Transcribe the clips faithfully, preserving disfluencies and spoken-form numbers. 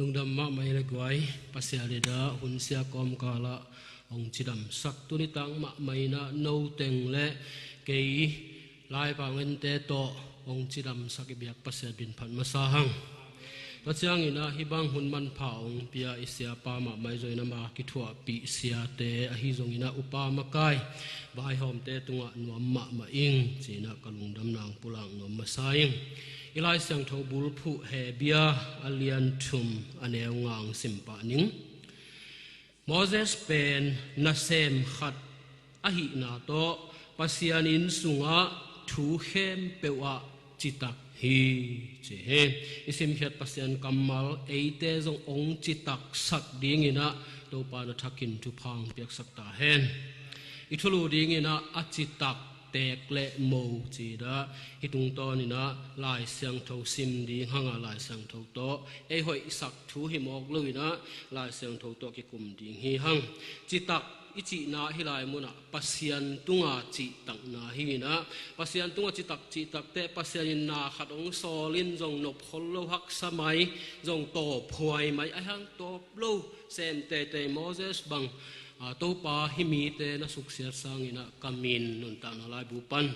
Lungdam mahmah i le guai, Pasian in ah hun sia kawmkal ah hong cidamsak, tuni tang mahmah in ah no teng le kei laivangente tawh hong cidamsak i biak Pasian min phat masa hang. Tua ciangin ah hih bang hun manpha hong pia i siapa mahmah i zongin ama kithuahpih siate ahi zongin ah upa makai vaihawmte tungah nuam mahmah ing ci-in ah ka lungdamna hong pulak nuam masa ing. I Lai Siangtho bulphuh Hebru a lian thum a neu nga hong sim pah ning. Moses pen nasem khat ahihna tawh Pasian inn sungah thu khempeuh ah citak hi, ci hi. I simkhiat Pasian kammal eite zong hong citaksak dingin ah Topa na thakin thupha hong piaksak ta hen. I thulu dingin ah a citak teek le mo ci-in ah hih tungtawnin ah Lai Siangtho sim ding hang a, Lai Siangtho tawh ei hoihsak thu hi mawk loin ah Lai Siangtho tawh kikum ding hi hang. Citak i cihna hih lai munah Pasian tunga cihtakna hi-in ah, Pasian tunga citak cihtakte Pasian in na khat hong sawl in zong nopkhol lo, haksa mai, zong tawphuai mai, ahi hang tawp lo, sem teitei Moses bang, a, Topa hih mite na suksiat sangin ah ka min nuntakna laibu pan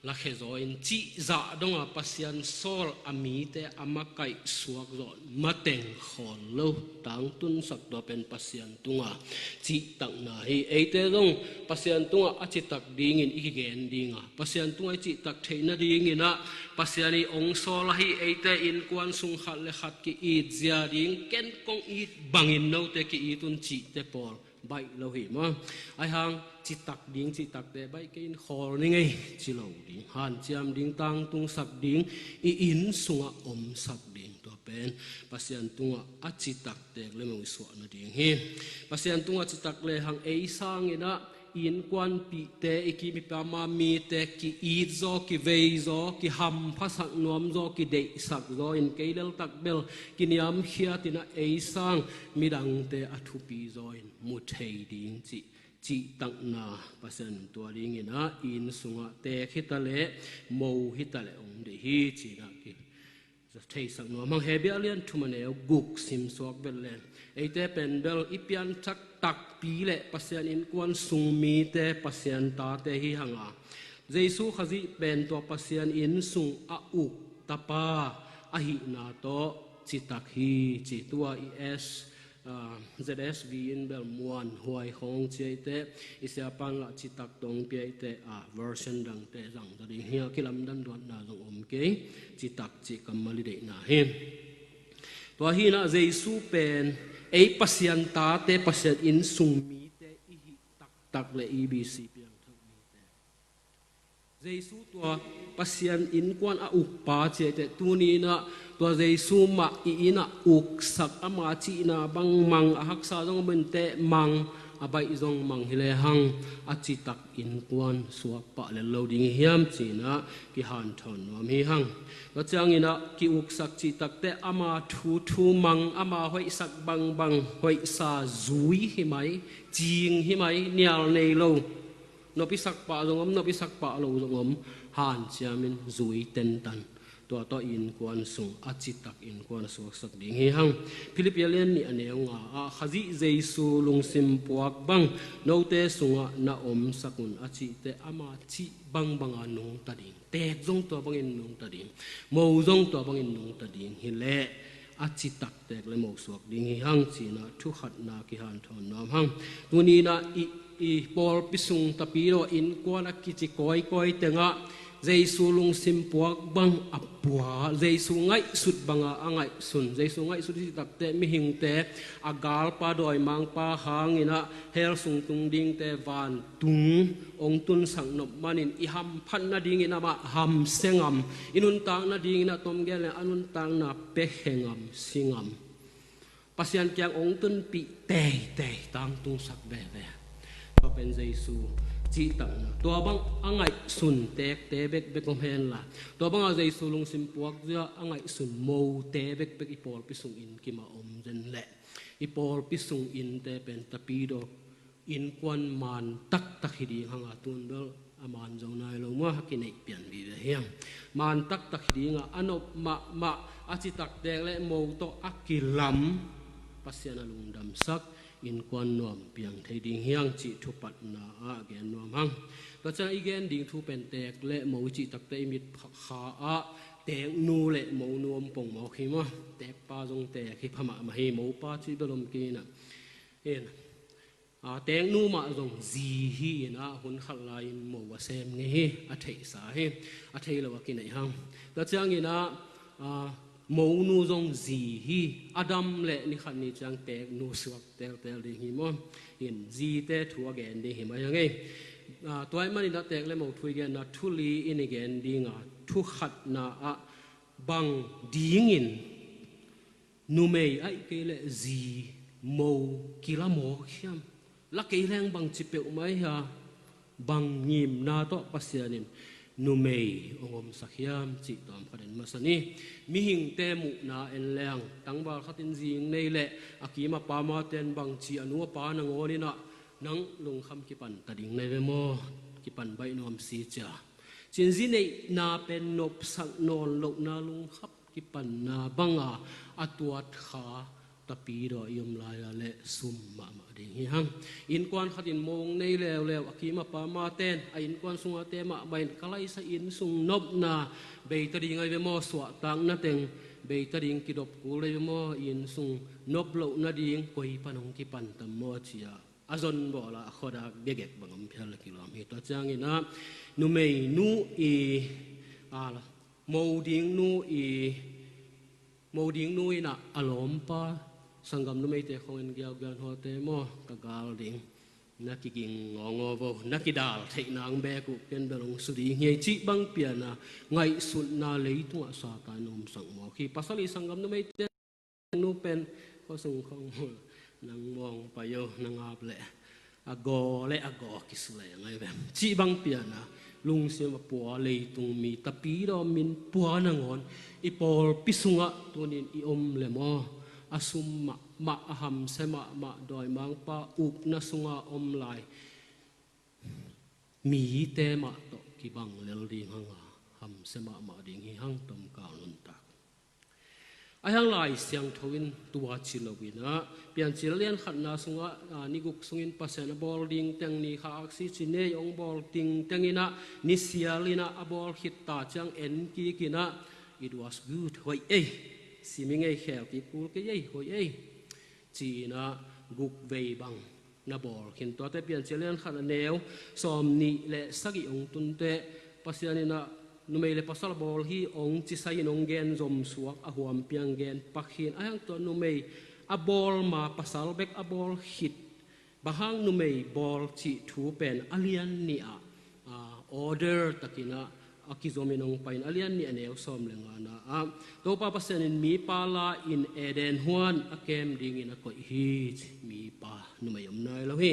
lakhia zaw in cih zah donga Pasian sawl a mite a makaih suak zaw mateng khawl lo, tangtunsak, tua pen Pasian tunga cihtakna hi. Eite zong Pasian tunga a citak dingin i kigen dinga, Pasian tunga i cihtak theih nadingin ah Pasian i hong sawl ahi eite innkuan sung khat le khat ki-it zia ding, ken kong it bangin note ki-it un cihte pawl baih lo hi maw. Ahi hang citak ding cihtakte baih kei in, khawl ni ngei ci lo ding, hanciam ding, tangtungsak ding, i inn sungah omsak ding, tua pen Pasian tungah a citak teek le mo i suah nading hi. Pasian tungah citak lehang ei sangin ah innkuanpihte, i kim i pam a mite ki-it zaw, kivei zaw, kihamphasak nuam zaw, kideihsak zaw in, kei leltak bel kiniamkhiat in ah ei sang midangte a thupi zaw in mu thei ding cih cihtakna Pasian in tua dingin ah inn sungah teek hi ta leh mo hi ta leh hong deih hi ci-in ah ki theisak nuam hang. Hebru a lian thum a neu guk sim suak vet leng, eite pen bel i pianthak takpi le Pasian innkuan sung mite, Pasian tate hi hang a, Jesu Khazih pen tua Pasian inn sung a uk tapa ahihna tawh citak hi ci. Tua i S, ah, Z S V in bel muanhuai khawng ci ahih teh, i siapan lah citak tawh hong pia ahih teh, ah, version dangte zang zaw ding hi a, kilamdan luatna zong om kei, citak cih kammal i deihna hi. Tua hi-in ah Jesu pen ei Pasian tate, Pasian inn sung mite i hih taktak le E B C piangthak mite. Jesu tua Pasian innkuan a ukpa ci ahih teh, tuni-in ah tua Jesu mah i inn ah uksak, ama cihna bang mang, a haksa zong om in teh mang, a baih zong mang hi lehang a citak innkuan suak pah lel lo ding hi hiam ci-in ah kihanthawn nuam hi hang. Tua ciangin ah ki-uksak cihtak teh ama thu thu mang, ama hoihsak bangbang, hoihsa zui hi mai, cing hi mai, nial nei lo. Nop i sak pah zong om, nop i sak pah lo zong om, hanciamin zui tentan. Tua tawh innkuan sung a citak innkuan a suaksak ding hi hang. Philippi a lian nih a neu nga ah, Khazih Jesu lungsim puak bang note sungah na omsak un a cih teh, ama cih bangbanga nungta ding, teek zong tua bangin nungta ding, mo zong tua bangin nungta ding hi leh a citak teek le mo suak ding hi hang ci-in ah thu khatna kihanthawn nuam hang. Tuni-in ah i, i pawlpi sung tapidaw innkuan a kici kawikawi tengah Jesu lungsim puak bang a pua, Jesu ngaihsut banga a ngaihsun. Jesu ngaihsut i cihtak teh mihingte a galpa dawimangpa hangin ah hell sung tung dingte van tung hong tunsak nop manin i hamphat nadingin amah hamsia ngam, i nuntak nadingin ah tom gen leng a nuntakna pia khe ngam, si ngam. Pasian kiang hong tunpih teitei, tangtungsak veve. Tua pen Jesu cihtakna. Tua bang a ngaihsun teekte bekbek om henla, tua banga Jesu lungsim puak zia a ngaihsun mote bekbek i pawlpi sungin kimah om zen leh, i pawlpi sung innte pen tapidaw innkuan man taktak hi ding hang a, tun bel a man zo nai lo maw, a kineih pian vive hi hang. Man taktak hi ding a, a nop mahmah, A citak tek le mo tawh a kilam Pasian a lungdamsak innkuan nuam piang thei ding hi hang cih thupatna ah gen nuam hang. Tua ciang i gen ding thu pen tek le mo i cih takte i mit kha ah teknu le monu om pong mawk hi maw? Tekpa zong tek hi pha mahmah hi, mopa cih bel om kei inah. In, a, teknu mah zong zi hi inah hun khat lai-in mo a sem ngei hi, a theihsa hi, a thei lo a kineih hang. Tua ciang inah, a, monu zong zi hi, a dam le ni khat ni ciang teknu suak teltel ding hi maw? In, zite thu a gen ding hi mai hang ei. A, tua ahih manin ah tek le mo thu i genna thu li in i gen ding a, thu khatna ah bang dingin numei ahih kei leh zi mo kila mawk hiam? La kei leng bangci peuhmah hi a, bang ngimna tawh Pasian in numei hong omsak hiam cih tawm khat en masa ni. Mihingte muhna en leng tangval khat in zi nei leh a kim a pam a ten bangci a nu a pa nangawn inah nang lungkham kipan ta ding na hi ve maw? Kipan baih nuam si cia. Cin zi neihna pen nopsak nawn lohna lungkham kipanna banga a tuat kha tapidaw i om lai-a le sum mahmah ding hi hang. Innkuan khat in mo nei leuleu a kim a pam a ten a innkuan sunga te mahmah in ka laisa inn sung nopna bei ta ding ahi ve maw? Suahtakna teng bei ta ding kidop kul ahi ve maw? Inn sung nop loh nading koi pan hong kipan tam maw cia a zon bawla a khuadak gegek bang om phial le kilawm hi. Tua ciang inah numeinu i, a, mo dingnu i, mo dingnu inah a lawmpa sanggam numeite khong en giaugiau hawte maw, ka gal ding, na kiging ngawngaw vo, na kidal theih nang bek uh ken bel hong su ding hi ei cih bang piana ngaihsutna leitungah Satan omsak mawk hi. Pasal i sanggam numeite nu pen khuasung khong nang mawng pai o, na ngap leh a gaw le a gaw kisuleng ahi ve cih bang piana lungsim a pua leitung mi tapidaw min pua nangawn i pawlpi sungah tunin i om le maw? A sum mahmah, a hamsia mahmah, dawimangpa ukna sunga om lai mite mah tawh kibang lel ding hanga hamsia mahmah ding hi hang tomkal nuntak. Ahi hang Lai Siangtho in tua ci lo inah Piancil lian khatna sungah, a, ni guk sungin Pasian a bawl ding teng ni kha aksi ci nei hong bawl ding teng inah ni sial inah a bawl khit ta ciang en kik inah it was good, hoih ei, simi ngei khel kik kul kei ei, hoih ei ci inah guk vei bang na bawl khin. Tuate Piancil lian khat a neu sawm nih le sagih hong tunte Pasian inah numei le pasal a bawl hi hong cisai in hong gen zomsuak a huam piang gen pak hin. Ahi hang tua numei a bawl ma pasal bek a bawl khit. Bang hang numei bawl cih thu pen a lian nih ah, a, order takin ah a kizom in hong pai in a lian nih a neu sawm le ngana ah Topa Pasian in mipa la in Eden huan a kem dingin a koih hi ci. Mipa numei om nai lo hi.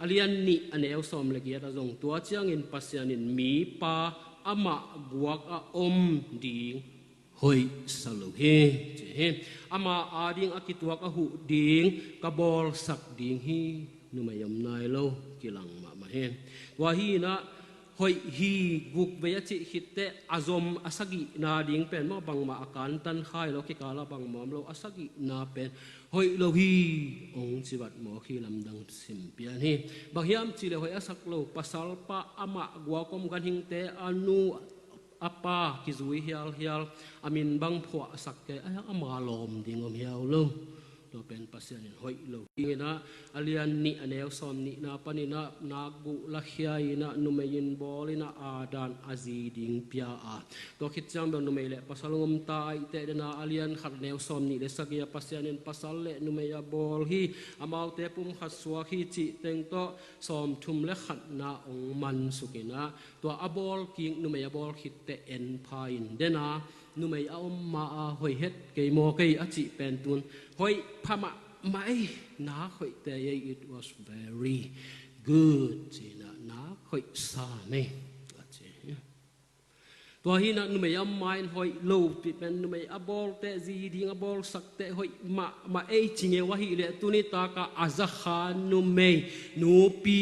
A lian nih a neu sawm le giat ah zong tua ciangin Pasian in mipa amah guak a om ding hoih sa lo hi ci hi. Ama ading a kituak a huh ding ka bawlsak ding hi. Numei om nai lo, kilang mahmah hi. Tua hi inah hoih hi, guk vei a cih khitteh a zom a sagihna ding pen maw bangmah a kantan khai lo, kikala bangmah om lo, a sagihna pen hoih lo hi hong ci vat mawk hi. Lamdang sim pian hi. Bang hiam cih leh hoih a sak lo pasalpa amah guak om ganhingte a nu a pa kizui hialhial a min bang phuahsak kei a, ama lawm ding om hiau lo. Tua pen Pasian in hoih lo. Inah a lian nih a neu sawm nihna paninah nak guh lakhia inah numei in bawl inah Adam a zi ding pia a, tua khit ciang bel numei le pasal hong om ta ahih teh dena a lian khat a neu sawm nih le sagih ah Pasian in pasal le numei a bawl hi. Amaute pum khat suak hi cih teng tawh sawmthum le khatna hong mansuk inah tua a bawl kik numei a bawl khitteh en pha in dena numei a om ma a hoih het kei maw kei a cih pen tun hoih pha mahmah ei, nak hoih te ei, it was very good ci inah nak hoih sa mei a ci hi. Tua hi inah numei a om ma in hoih lo cih pen numei a bawl teh zi ding a bawlsak teh hoih mahmah ei ci ngeu ahih leh tuni takah a zakha numei nupi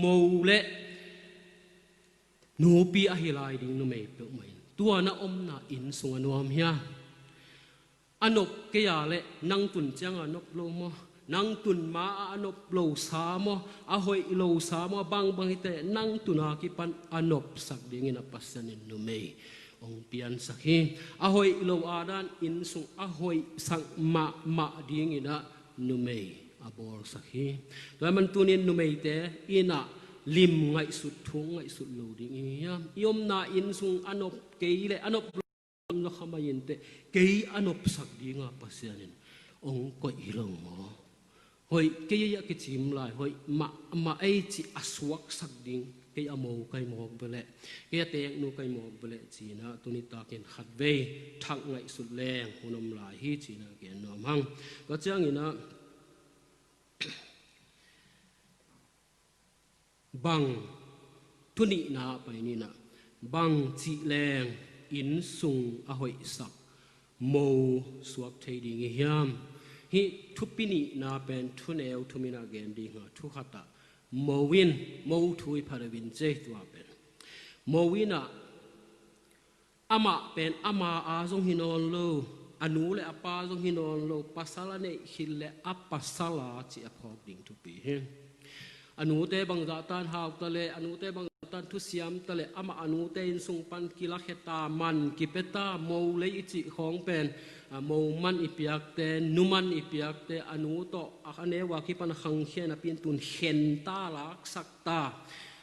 mo le nupi ahi lai ding numei peuhmah in tua na omna inn sung a nuam hia? A nop kei a leh nang tun ciang a nop lo maw? Nang tun ma-ah a nop lo sa maw? A hoih lo sa maw? A bangbang hi teh nang tun a kipan a nopsak dingin ah Pasian in numei hong piansak hi. A hoih lo a dan inn sung a hoihsak mahmah dingin ah numei a bawlsak hi. Tua ahih man tunin numeite in ah lim ngaihsut, thu ngaihsut lo ding i hi hiam? I omna inn sung a nop kei leh a nop lo kha mai in teh kei a nopsak ding a Pasian in hong koih hi lo maw? Hoih kei a kici lai, hoih mahmah ei cih a suaksak ding, kei a mo ka hi mawk beh leh, kei a teeknu ka hi mawk beh leh ci-in ah tuni takin khatvei thak ngaihsut leng hun om lai hi ci-in ah gen nuam hang. Tua ciangin ah bang, thu nihna pai ni in ah, bang cih leng inn sung a hoihsak mo suak thei ding i hi hiam? Hih thupi nihna pen thuneu thum in ah gen ding a, thu khat ah mo in, mo thu i pha deuh in ci ei, tua pen mo in ah amah pen ama a zong hi nawn lo, a nu leh a pa zong hi nawn lo, pasal a neih khit leh a pasal a cih a phawk ding thupi hi. A nute bangzah tan hau ta leh, a nute bangzah tan thusiam ta leh, amah a nute inn sung pan kilakhia ta, man kipia ta, mo lei i cih khawng pen, a, mo man i piakte, nu man i piakte, a nu tawh a neu a kipan a khangkhia napi in tun khen ta, laksak ta.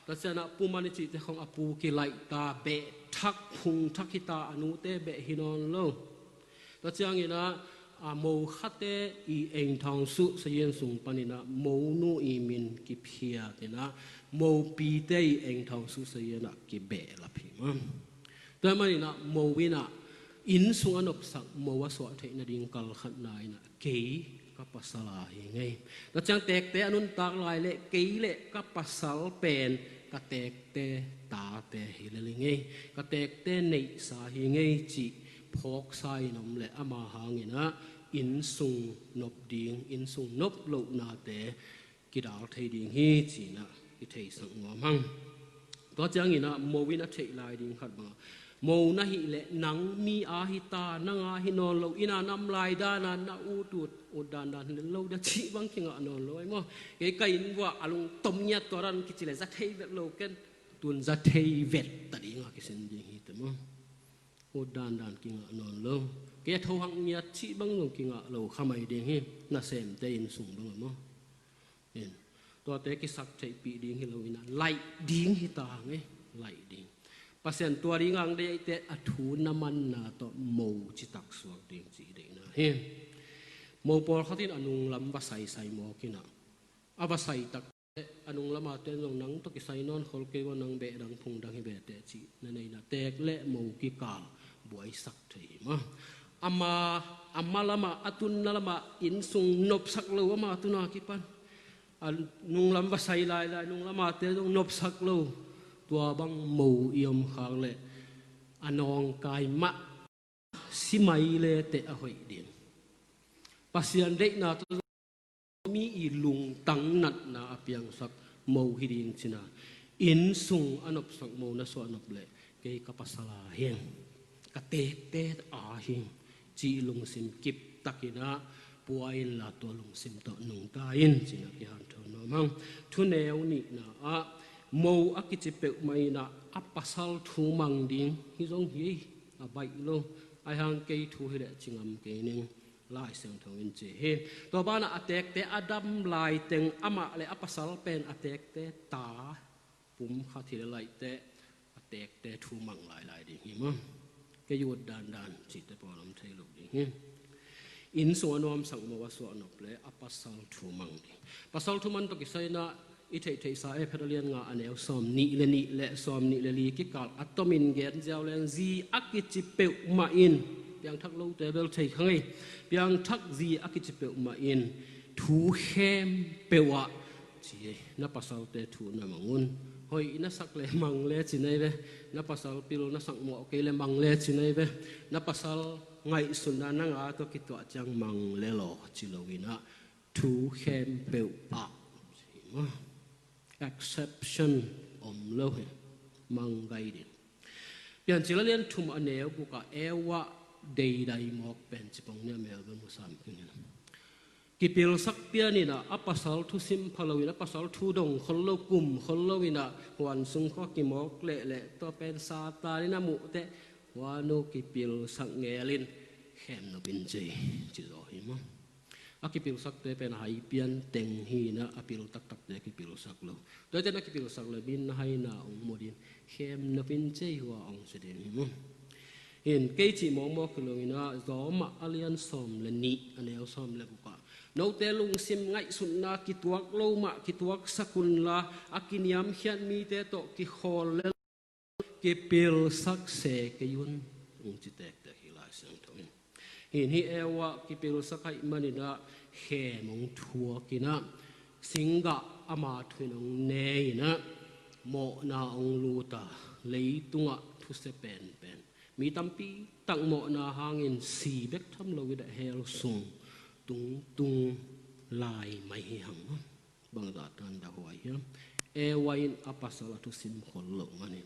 Tua ciang ah pu man i cihte khawng a pu kilaih ta, beh thak, phung thak hi ta, a nute beh hi nawn lo. Tua ciangin ah, a, mo khate i engthawng suh sayin sung panin ah mo nu i min kiphiat in ah mo pite i engthawng suh sayin ah kibehlap hi maw. Tua ahih manin ah mo in ah inn sung a nopsak mo a suah theih nading kal khatna in ah kei ka pasal a hi ing ei. Tua ciang teekte a nuntak lai leh kei leh ka pasal pen ka teekte tate hi lel ing ei, ka teekte neihsa hi ing ei cih phawksa in om leh ama hangin ah inn sung nop ding, inn sung nop lohnate kidal thei ding hi ci-in ah i theisak nuam hang. Tua ciangin ah mo in a theih lai ding khat bang ah, mo na hih leh nang mi a hi ta, nang a hi nawn lo, inn a nam lai dan a na ut ut, ut dandan hi lo dia cih bang kingah nawn lo ei maw. Kei ka inn vuah a lungtom ngiat, tua dan kici leh za thei vet lo ken, tun za thei vet ta ding a kisin ding hi teh maw. Ut dandan kingah nawn lo. Kei a tho hak ngiat cih bang zong kingah lo kha mai ding hi, nasemte inn sung bang ah maw. In, tuate kisaktheihpih ding hi lo in ah laih ding hi ta hang ei, laih ding. Pasian tua ding hang deih teh a thu na manna tawh mo citak suak ding cih deihna hi. Mo pawlkhat in a nunglam va saisai mawk in ah, a va sai tak a nunglam a ten zong nang tawh kisai nawn khol kei ua, nang beh dang phung dang hi ve teh cih na nei in ah teek leh mo kikal buaisak thei hi maw. Ama, ama lam ah, a tunna lam ah inn sung nopsak lo, ama tun a kipan a nunglam va sai lailai, nunglam a ten zong nopsak lo. Tua bang mo i om khak leh a nawngkai mah si mai le teh a hoih ding. Pasian deihna tawh mi i lungtang natna a piangsak mo hi ding ci-in ah, inn sung a nopsak mo na suah nop leh kei ka pasal a hi ing, ka teekte a hi ing cih lungsim kip takin ah pua inla, tua lungsim tawh nungta in ci-in ah kihanthawn nuam hang. Thuneu nihna ah, mo a kici peuhmah in ah a pasal thu mang ding hi zong hi ei, a baih lo. Ahi hang kei thu hi leh ci ngam kei ning, Lai Siangtho in ci hi. Tua banah a teekte a dam laiteng amah leh a pasal pen a teekte ta pum khat hi leh laih teh a teekte thu mang lailai ding hi maw. Kei ut dandan cihte pawl om thei lo ding hi. Inn sung a nuamsak mo a suah nop leh a pasal thu mang ding. Pasal thu man tawh kisai in ah i theihtheihsa Efesa a lian nga a neu sawm nih leh nih leh sawm nih leh li kikal a tomin gen ziau leng, zi a kici peuhmah in, piangthak lote bel thei kha ngei, piangthak zi a kici peuhmah in thu khempeuh ah ci hi. Na pasalte thu na mang un. Hoih na sak leh mang le ci nei ve. Na pasal pil na sak mawh kei leh mang le ci nei ve. Na pasal ngaihsutna nang a tawh kituah ciang mang le law ci lo in ah, thu khempeuh ah ci hi maw. Exception om lo hi. Mang gai ding. Piancil a lian thum a neu guk ah, Eva deidai mawk pen cipong nia Melbourne mu sam kingin. Kipilsak pian inah a pasal thusim pha loin a pasal thu dong khol lo, kum khol lo inah huan sung khua kimawk lehleh tua pen Satan in a muhteh huan uh kipilsak ngelin khem nopin cei ci zaw hi maw? A kipilsakte pen a hai pian teng hi inah a pil taktakte kipilsak lo. Tuate na kipilsak le min na haina ong mudin khem nopin cei hua ong ci ding hi maw? Hin kei cih mawkmawk hi lo inah Zawmah a lian sawm le nih a neu sawm le gukah note lungsim ngaihsutna kituak lo mah kituaksak unla a kiniamkhiat mite tawh kikhawl le kipilsak se kei un ong ci tektek hi Lai Siangtho in. Hin hi Eva kipilsak ahih man inah khem ong thuak inah singgah ama thu in ong ne inah mawhna ong luta leitungah thusia penpen mi tampi tak mawhna hangin si bek tham lo inah hell sung tungtung lai mai hi hang. Bangzah tan dah huai hiam? Eva in a pasal a thusim khol lo manin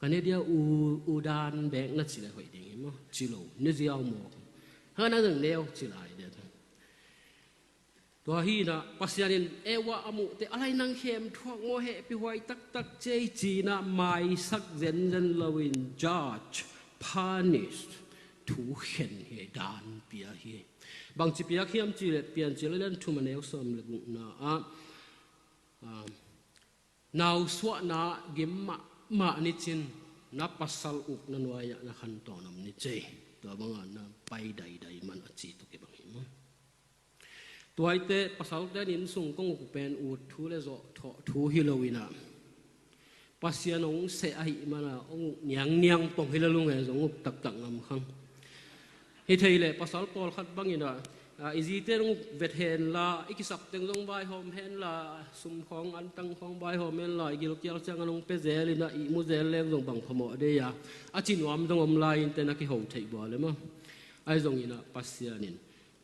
ka ne dia u, u dan bek na ci le hoih ding hi maw? Ci lo, ne ziau mawk. Hana dang neu ci lai dia. Tua hi inah Pasian in Eva a muhteh a lai nang khem thuak maw, hehpih huai taktak cei ci inah maisak zenzen loin judge, punish, thu khen hi, dan pia hi. Bangci piak hiam cih leh Piancil a lian thum a neu sawm le gukna ah, ah, nausuahna gim mahmah ni cin na pasal uk na nuai-ah na khantawn om ni cei. Tua bangah na pai daidai man a ci tuk hi bang hi maw? Tuaite pasalte inn sung kong uk pen ut thu le zawh thawh thu hi lo inah Pasian ong seh ahih mana ong uk niangniang pong hi le lung e zong uk taktak ngam khang. Hi thei leh pasal pawlkhat bang inah, ah, i zite nong vet henla, i kisap teng zong vaihawm henla, sum khawng antang khawng vaihawm henla, i gilkial ciang a nong pia zel inah i mu zel leng zong bang phamawh dei a, a ci nuam zong om lai in te na kiho theih bua le maw? Ahi zong inah Pasian in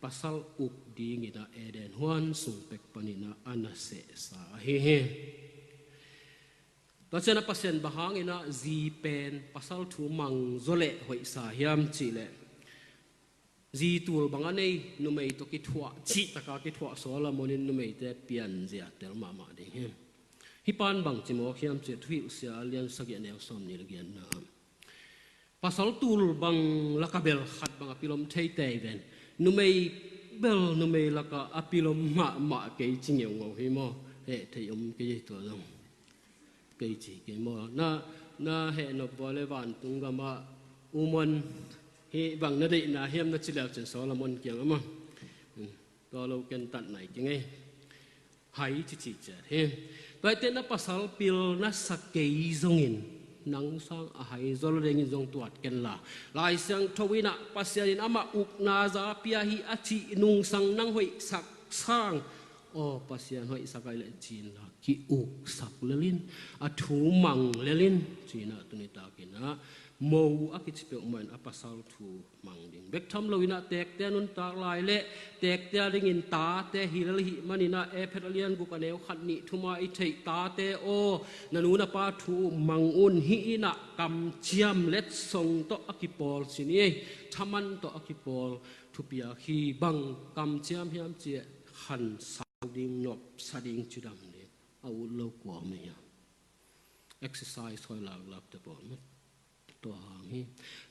pasal uk ding inah Eden huan sung pek pan inah a na sehsa ahi hi. Tua ciang a Pasian bang hang inah zi pen pasal thu mang zaw leh hoihsa hiam cih leh zi tul bang a nei numei tawh kithuah, cih taka kithuah Solomon in numeite pianzia tel mahmah ding hi. Hih pan bangci mawk hiam cih leh Thuhilhsia a lian sagih a neu sawm nih le giatna ah pasal tul bang laka bel khat bang a pil om thei tei ven. Numei bel numei laka a pil om mahmah kei ci ngeungau hi maw? Heh thei om kei tua zong kei ci kei maw? Na, na heh nop bua le vantung gamah U Mon hi bang na deihna hiam na ci leu cin Solomon kiang a maw? Tua lo ken tat nai kei ngei. Hai cici ciat hi. Tuaite na pasal pil na sa kei zongin nang sang a hai zaw lo dengin zong tuat ken la. Lai Siangtho inah Pasian in amah ukna za pia hi a cih nungsang nang hoihsak sang. Aw Pasian hoihsak ai leh ci inla ki-uksak lelin a thu mang lelin ci inah tuni tak inah mo a kici peuhmah in a pasal thu mang ding bek tham lo inah tekte a nuntak lai leh tekte a dingin tate hi lel ahih man inah Efesa a lian guk a neu khat nih thum ah i theih tate aw, na nu na pa thu mang un. Hih inah kamciam letsong tawh a kipawl ci ni ei, thaman tawh a kipawl thupiak hi. Bang kamciam hiam cih leh khansau ding, nopsa ding, cidam ding a ut lo kua om hi a? Exercise hoih laklak te pawl maw? Tua hang hi.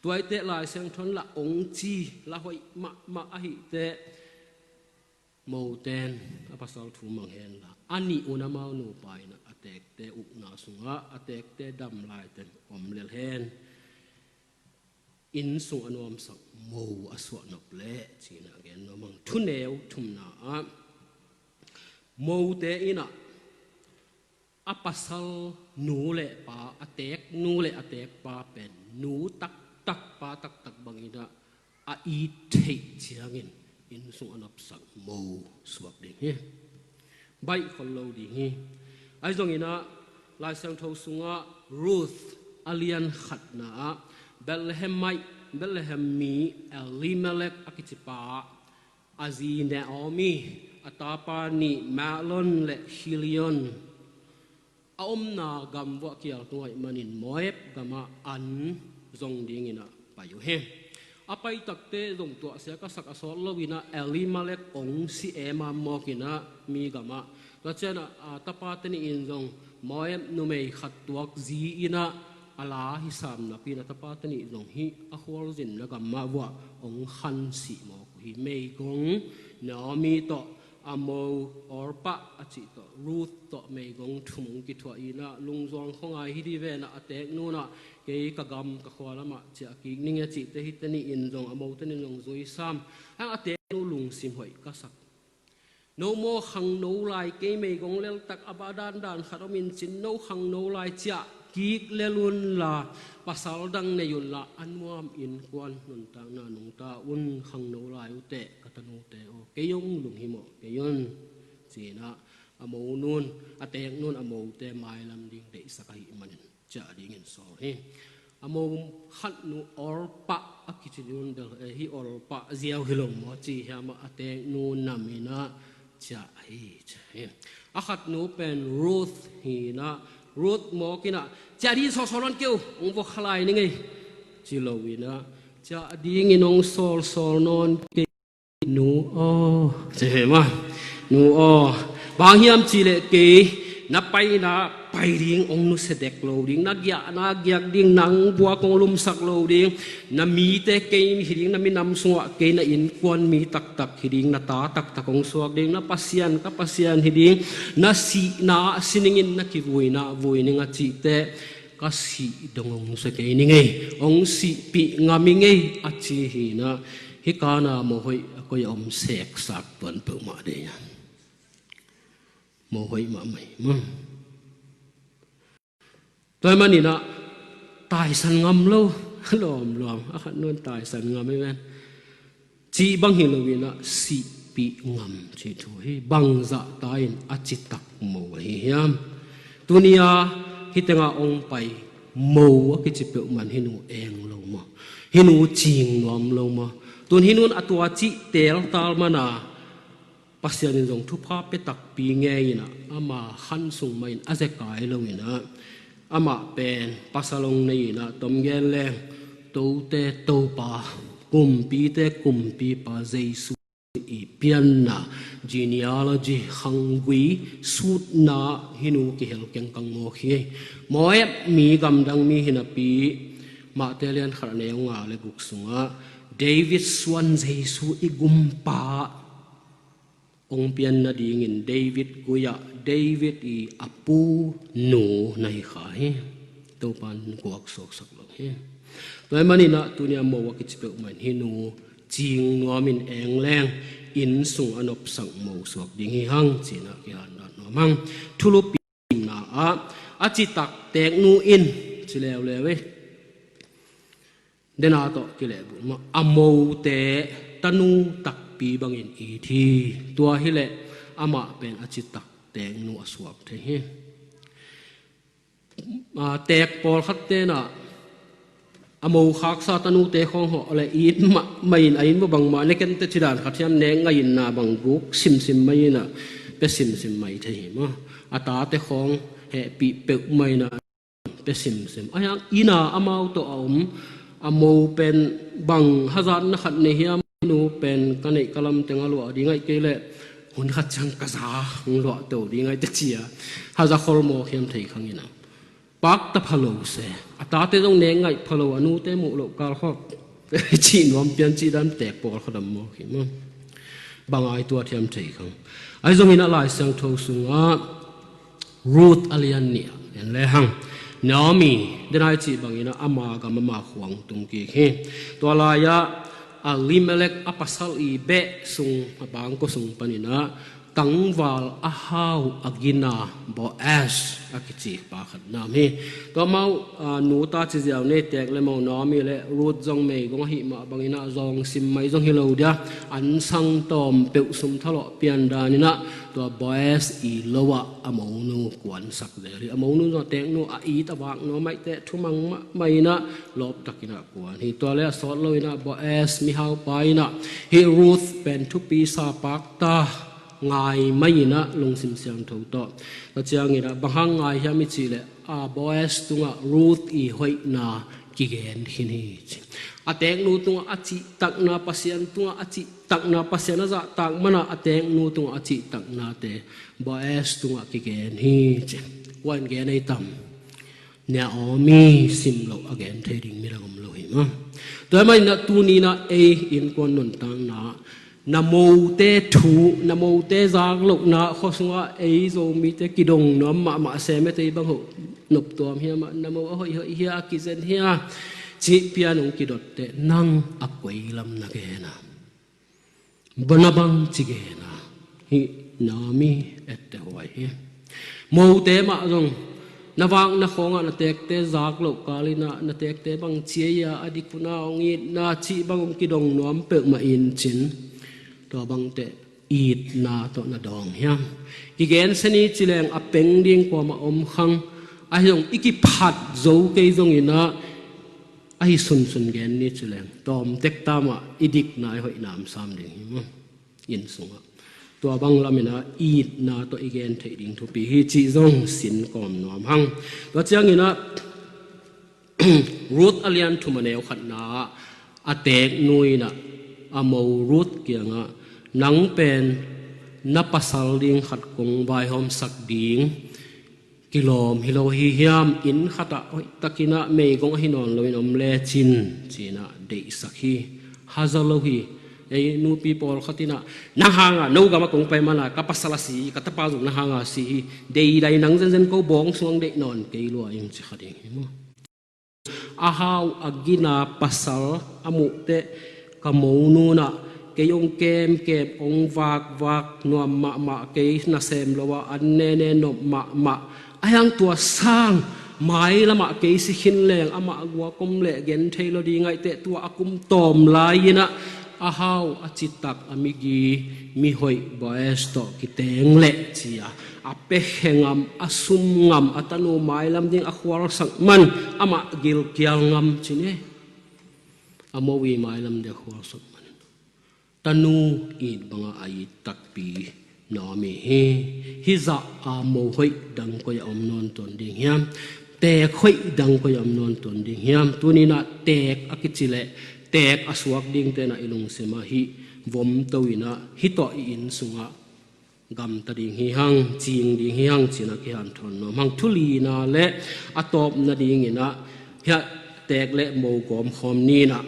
Tuaite Lai Siangtho in la ong ci la hoih mahmah ahih teh moten a pasal thu mang henla a nih un amau nupa inah a tekte ukna sungah a tekte dam laiten om lel hen. Inn sung a nuamsak mo a suahnop leh ci inah gen nuam ang. Thuneu thumna ah mote inah a pasal nu le pa, a tek nu le a tek pa pen nu taktak pa taktak bang inah a it theih ciangin inn sung a nopsak mo suak ding hi. Baih khol lo ding hi. Ahi zong inah Lai Siangtho sungah Ruth a lian khatna ah Bethlehem mah, Bethlehem mi Elimelek a kici pa, a zi Naomi, a tapa nih Mahlon le Kilion, a omna gam vuah kial tung ahih manin Moab gamah an zong ding inah pai uh hi. a paitakte zong tuahsia ka sak a sawt loinah Elimelek ong si e ma mawkinah mi gamah. Tua cianah a tapate nih in zong Moab numei khat tuak zi inah a la hi sam napi-in a tapate nih zong hih a khualzinna gam mah vuah ong khan sih mawk uh hi. Meigong Naomi tawh a mo Orpah a cih tawh Ruth tawh meigong thum ong kithuah inah lungzuang khuangai hi dih venah a teeknu inah kei ka gam ka khua lamah ciah kik ning e a cihte hihte nih in zong a mote nih in zong zui sam. Hang a teeknu lungsim hoih ka sak. No maw khangno lai, kei meigong leltak a bah dandan khat om in cin, no khangno lai ciah kik lel unla pasal dang nei unla a nuam innkuan nuntakna nungta un, khangno lai uh teh ka tanute aw, kei ong lunghimawh kei un, ci-inah a monun, a teeknun a mote mailam ding deihsak ahih manin ciah dingin sawl hi. A mo khatnu Orpah a kici ding un bel, eh, hih Orpah ziau hi lo maw ci hiam ah, a teeknu nam inah ciah hi, ci hi. A khatnu pen Ruth hi inah, Ruth mawk inah ciah dingin sawlsawl nawn kei uh, ong vok kha lai ning ei, ci lo inah ciah dingin ong sawlsawl nawn kei. Nu aw, ci hi mah. Nu aw, bang hiam cihleh kei na paina pai ding ong nusia dek lo ding, na giahna giak ding, nang buak ong lumsak lo ding, na mite kei hi ding, na minam sungah kei na innkuan mi taktak hi ding, na ta taktak ong suak ding, na Pasian ka Pasian hi ding, na sihna sining in na kivuina vui ning a cihte ka sih dong ong nusia kei ning ei, ong sihpih ngam ing ei a ci hi inah, hih kana mo hoih a koi a om seksak tuan peuhmah dei a, mo hoih mahmah hi mah. Tua ahih maninah taisan ngam lo, lawmlawm a khatnun taisan ngam hi ven. Cih bang hi loinah sihpih ngam cih thu hi. Bangzah ta in a citak mo ahi hiam? Tuni-a hih tengah ong pai mo a kici peuhmah in hih nu eng lo maw? Hih nu cing nuam lo maw? Tun hih nun a tua cih teeltal mana Pasian in zong thupha pia takpi ngei inah ama khan sung mah in a zekai lo inah, amah pen pasal ong nei inah, tom gen leng, tote Topa, kumpite Kumpipa Jesu i pianna, genealogy, khanggui sutna hih nu kihel kengkang mawk hi. Moab mi gamdang mi hi napi, Matthai lian khat a neu nga le guk sungah David suan Jesu i gumpa ong pian nadingin David gui-ah David i a pu nu na hi kha hi. Topa in guak suaksak lo hi. Tua ahih maninah tuni-a mo a kici peuhmah in hih nu cing nuamin eng leng inn sung a nopsak mo suak ding hi hang, ci-inah kihandan nuam hang. Thulupi na ah a citak teeknu in ci leuleu hi. Dena tawh kilehbulh mah a mote tanu takpi bangin it hi. Tua hileh amah pen a citak teeknu a suak thei hi. A, teek pawlkhat tenah a mo khaksa tanute khawng hawh le it mahmah in a inn bangmah ne kente ci dan khat hiam, nek ngaihna bang guk simsim mai inah pia simsim mai thei hi maw? A tate khawng hehpih peuhmah inah pia simsim. A hiang inn-a amau tawh a om a mo pen bang hazatna khat nei hiam? Nu pen ka neih ka lamteng a luah ding ahih kei leh hun khat ciang ka za hong luah to ding ahih teh ci-a haza khol mawk hiam thei khang inah pakta pha lo se, a tate zong nek ngaih pha lo, a nute muh loh kal khawk cih nuam pian cih dan teek pawlkhat om mawk hi maw? Bang ai tuat hiam thei khang. Ahi zongin a Lai Siangtho sungah Ruth a lian nih ah en lehang Naomi dena i cih bangin ah ama gam ama khua tung kik hi. Tua lai-ah Elimelek a pasal i beh sung a bangkua sung panin ah tangval a hau a gina Boaz a kici pa khat na om hi. Tua amau, a, nu ta ci ziau nei teek le mo Naomi le Ruth zong meigong ahih mah bangin ah zawng sim mai zong hi lo dia, an sang tawm peuh sum thalawh pian danin ah tua Boaz i lo ah a monu kuansak zel hi. A monu zong a teeknu a it a vak nuam ahih teh thumang mahmah in ah lawptakin ah kuan hi. Tua le a sawt loin ah Boaz mihaupa in ah hih Ruth pen thupi sa pakta ngai mai in ah lungsim siangtho tawh. Tua ciangin ah bang hang ngai hiam i cih leh a Boaz tungah Ruth i hoihna kigen khin hi ci. A teeknu tungah a cihtakna, Pasian tungah a cihtakna, Pasian a zahtak manah a teeknu tungah a cihtaknate Boaz tungah kigen hi ci. Kua in gen ei tam? Naomi sim loh a gen thei ding midang om lo hi maw. Tua ahih manin ah tuni-in ah ei innkuan nuntakna, na mote thu, na mote zak lohna, khua sungah ei Zomite kidong nuam mahmah, sem e, tei bang hoh noptuam hiam ah, na mo a hoihhoih hia, a kizen hia cih pian hong kidot teh, nang a koi lam na gen a, bang na bangci gen a? Hih Naomi etteh huai hi. Mote mah zong, na vakna khawngah na teekte zak loh kal in ah, na teekte bang ci ei a, a dik hun ah hong itna cih bang hong kidong nuam peuhmah in cin, tua bangteh itna tawh na dawng hiam? Kigen se ni ci leng a peng ding kuamah om khang. Ahi zong i kiphat zo kei zongin ah, ahi sunsun gen ni ci leng, tawm tek ta mah, i dikna i hoihna om sam ding hi maw, inn sungah. Tua bang lamin ah itna tawh i gen theih ding thupi hi cih zong sin kawm nuam hang. Tua ciangin ah Ruth a lian thum a neu khatna ah, a teeknu in ah a mo Ruth kiangah, nang pen na pasal ding khat kong vaihawmsak ding kilawm hi lo hi hiam? Inn khatah hoihtakin ah meigong ahi nawn loin om lecin, ci-in ah deihsak hi. Haza lo hi. Ei nupi pawlkhat in ah, nang hanga, no gamah kong pai mana ka pasal a si hi, ka tapa zong nang hanga si hi. Deidai, nang zenzen ko bawng sungah deih nawn kei lua ing, ci kha ding hi maw. A hau a gina pasal a muhteh, ka monu in ah kei hong kemkem, hong vakvak nuam mahmah, kei nasem lo a an nene nop mahmah. Ahi hang tua sang mailamah kei si khin leng amah guak om leh gen thei lo ding ahih teh, tua a kum tawm lai-in ah a hau, a citak, a migi, mihoih Boaz tawh kiteng leh ci-a, a pekhe ngam, a sum ngam, a tanu mailam ding a khualsak man, amah gilkial ngam ci ni. A mo i mailam ding a khualsak man. Tanu it bangah a it takpi Naomi hi. Hih zah a mo hoih dang koi-ah om nawn tuan ding hiam? Teek hoih dang koi-ah om nawn tuan ding hiam? Tuni-in ah teek a kici leh teek a suak dingte in ah i lungsim ah hih vom to-in ah, hih tawh i inn sungah gamta ding hi hang, cing ding hi hang, ci-in ah kihanthawn nuam hang. Thu lina le a tawpna dingin ah, hiah teek le mo gawmkhawm ni-in ah,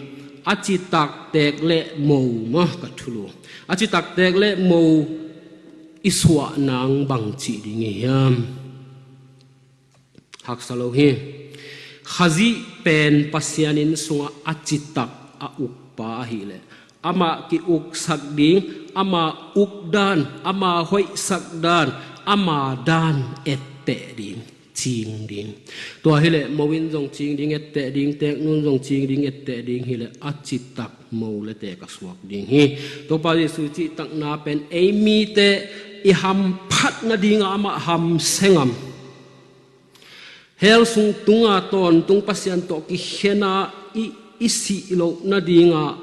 a citak teek le mo mah ka thulu. A citak teek le mo i suah nang bang cih ding hi hiam? Haksa lo hi. Khazih pen Pasian inn sungah a citak a ukpa ahih leh, amah ki-uksak ding, ama ukdan, ama hoihsak dan, ama dan etteh ding, cing ding. Tua hileh mo in zong cing ding, etteh ding, teeknu in zong cing ding, etteh ding hileh a citak mo le teek a suak ding hi. Topa Jesu cihtakna pen ei mite i hamphat nadingah amah hamsia ngam, hell sung tunga tawntung Pasian tawh kikhen a i, i sih loh nadingah,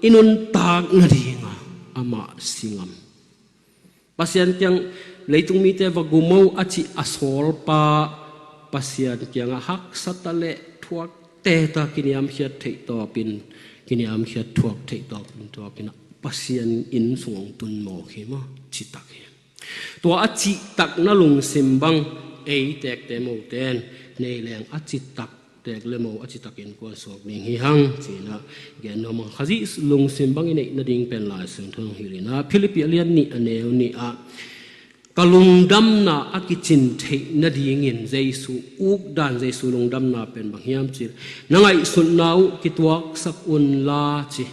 i nuntak nadingah amah si ngam. Pasian kiang, leitung mite va gum o a cih a sawlpa Pasian kiangah haksa ta le thuak teta, kiniamkhiat theih tawpin, kiniamkhiat thuak theih tawpin, tuakin ah Pasian inn sung hong tun mawk hi maw, citak hi. Tua a cihtakna lungsim bang ei teekte mote in nei leng a citak teek le mo, a citak innkuan suak ding hi hang, ci-in ah gen nuam hang. Khazih lungsim bang i neih nading pen Lai Siangtho hong hilh in ah, Philippi a lian nih a neu nih ah, ka lungdamna a kicin theih nadingin Jesu ukdan, Jesu lungdamna pen bang hiam cih leh, na ngaihsutna uh kituaksak unla ci.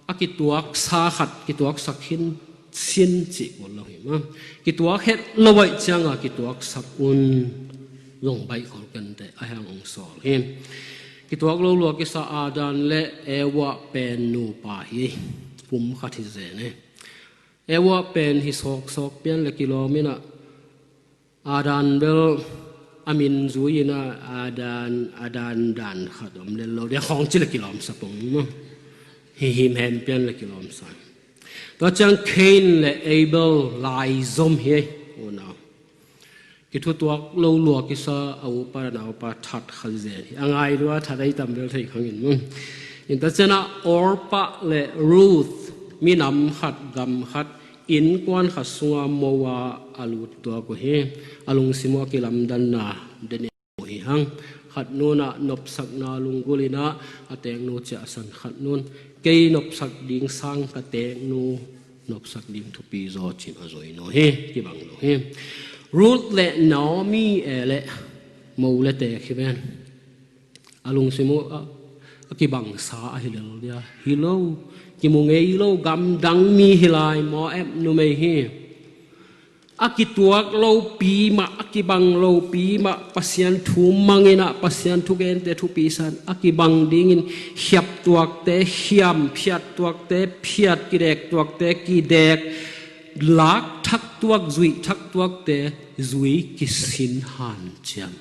A kituaksa khat kituaksak khin sin cih kul lo hi maw. Kituak het lo ahih ciangah kituaksak un, zong baih khol kei inteh, ahi hang hong sawl hi. Kituak lo lua kisa Adam le Eva pen nupa hi, pum khat hi zen hi. Eva pen hi sawksawk pian le kilawm in ah, Adam bel a min zui in ah, Adam, Adam dan khat om lel lo, dia khawng ci le kilawmsa pong maw. Hi himhem pian le kilawmsa. Tua ciang Cain le Abel laizom hi ei, unau. Kithutuak lo lua kisa a upa le naupa that khat zen hi. A ngai lua that ei tam bel thei khang in maw. Hita ciangin ah Orpah le Ruth minam khat, gam khat, innkuan khat sunga mo-a a lut tuak uh hi. A lungsim uh a kilamdanna den uh hi hang. Khat nun ah nopsakna lunggulh in ah a teeknu ciahsan, khat nun kei nopsak ding sang ka teeknu nopsak ding thupi zaw ci-in a zui uh hi, kibang uh hi. Ruth le Naomi e le mo le teek hi ven. A lungsim uh a, a kibangsa ahi lel dia hi lo. Kimu ngei lo, gamdang mi hi lai, Moab numei hi. A kituak lopi mah, a kibang lopi mah, Pasian thu mang in ah, Pasian thugente thupi sa-in a kibang dingin khiap tuakte khiam, phiat tuakte phiat, kidek tuakte kidek, lak thak tuak, zuih thak tuakte zui kisin hanciam.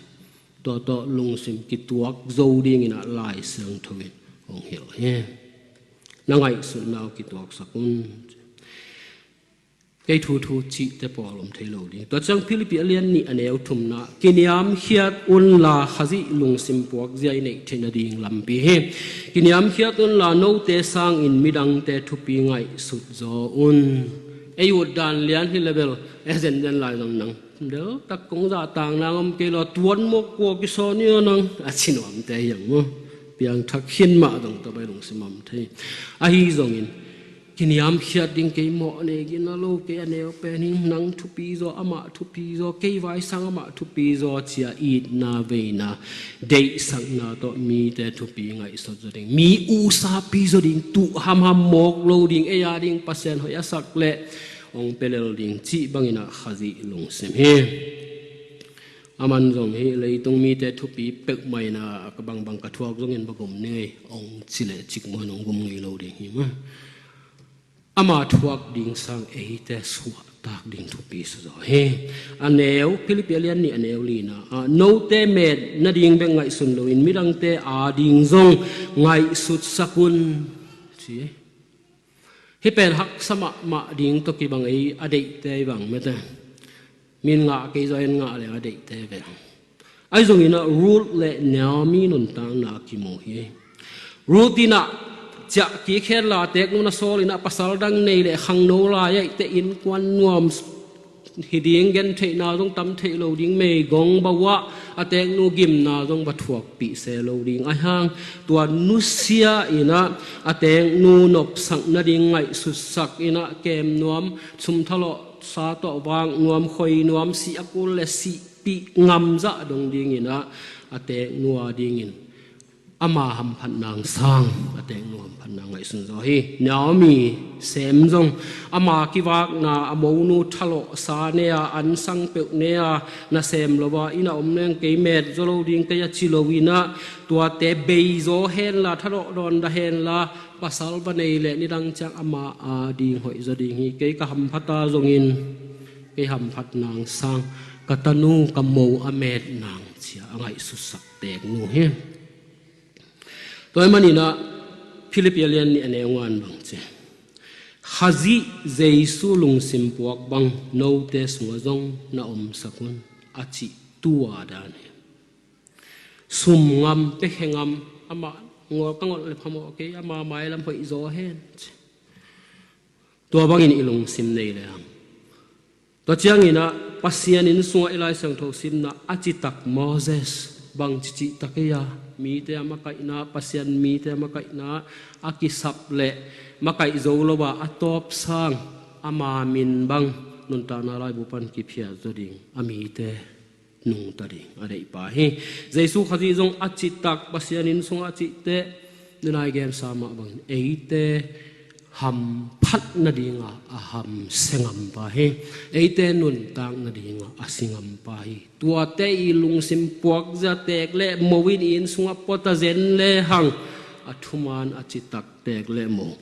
Tua tawh lungsim kituak zo dingin ah Lai Siangtho in hong hilh hi. Na ngaihsutna uh kituaksak un. Kei thuthu cihte pawl om thei lo ding. Tua ciang Philippi a lian nih a neu thumna, kiniamkhiat unla Khazih lungsim puakzia i neih theih nading lampi hi. Kiniamkhiat unla note sangin midangte thupi ngaihsut zaw un. Ei ut dan lian hi le bel, e zenzen lai zong nang deltak kong zahtak nang om kei lo, tuan mawk kua kisawn hi aw nang, a ci nuamte hi hang maw. Piangthak khin mah zong tua bang lungsim om thei. Ahi zongin kiniamkhiat ding, kei mawh nei gina lo, kei a neu pen hi, nang thupi zaw, amah thupi zaw, kei vai sang amah thupi zaw, ci-a itna veina, deihsakna tawh mite thupi ngaihsut zaw ding, mi usapi zaw ding, tuh hamham mawk lo ding, ei a ding Pasian hoih a sak leh hong pia lel ding cih bangin ah Khazih lungsim hi. Aman zong hi, leitung mite thupi peuhmah in ah ka bangbang ka thuak zongin va gum ni ei, hong ci leh cikmah in hong gum ngei lo ding hi mah. Ama thuak ding sang eite suahtak ding thupi sa zaw hi. A neu, Philippi a lian nih a neu lina ah, note met nading bek ngaihsun loin midangte a ding zong ngaihsutsak un, ci. Hih pen haksa mahmah ding tawh kibang ei, a deihte i bang mete. Min ngah kei zaw, en ngah leng a deihte ve. Ahi zongin ah Ruth le Naomi nuntakna a kimu hi. Ruth in ah ciah kik hen la, a teeknu na sawl in ah pasal dang nei leh khangno lai-ah eite innkuan nuam hi ding, gentheihna zong tam theih lo ding, meigong bawh ah a teeknu gimna zong va thuakpih se lo ding. Ahi hang tua nusia in ah a teeknu nopsak nading ngaihsutsak in ah kem nuam, sum thalawh sa tawh vak nuam, khoi nuam, sih a kul leh sihpih ngam zah dong dingin ah a teeknu a dingin ama hamphat nang sang a teeknu hamphat nang ngaihsun zaw hi. Naomi sem zong ama kivakna, a monu thalawh sa ne a, an sang peuh ne a, nasem lo a inn a om leng kei met zaw lo ding kei a ci lo in ah, tuate bei zaw hen la, thalawh dawn dah hen la, pasal va nei leh nidang ciang ama a ding hoih zaw ding hi. Kei ka hamphat a zongin kei hamphat nang sang ka tanu, ka mo a met nang, ci-a a ngaihsutsak teeknu hi. Tua ahih manin ah Philippi a lian nih a neu nga-in bang ci, Khazih Jesu lungsim puak bang note sungah zong na omsak un, a cih tua dan hi. Sum ngam, pekhe ngam, amah ngol ka ngol leh phamawh kei, ama mailam hoih zaw hen, ci. Tua bangin i lungsim nei lehang, tua ciangin ah Pasian inn sungah i Lai Siangtho simna a citak Moses bang cicihtak ei a, mite a makaihna, Pasian mite a makaihna a kisap leh makaih zo lo a, a tawp sang ama min bang nuntakna laibu pan kiphiat zaw ding, a mite nungta ding a deihpa hi. Jesu Khazih zong a citak, Pasian inn sungah a cihteh, nunai gensa mah bangin eite hamphat nadinga a hamsia ngampa hi. Eite nuntak nadinga a si ngampa hi. Tuate i lungsim puakzia teek leh mo in i inn sungah pua ta zen lehang, a thuman a citak teek leh mo,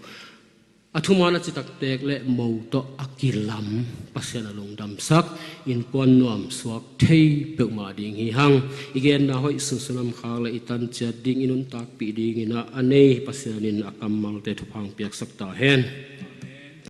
a thuman a citak teek leh mo tawh a kilam Pasian a lungdamsak innkuan nuamsuak thei peuhmah ding hi hang. I genna hoih sunsun a om khak leh i tanciat ding, i nuntakpih dingin ah a nei Pasian in a kammalte thupha hong piaksak ta hen.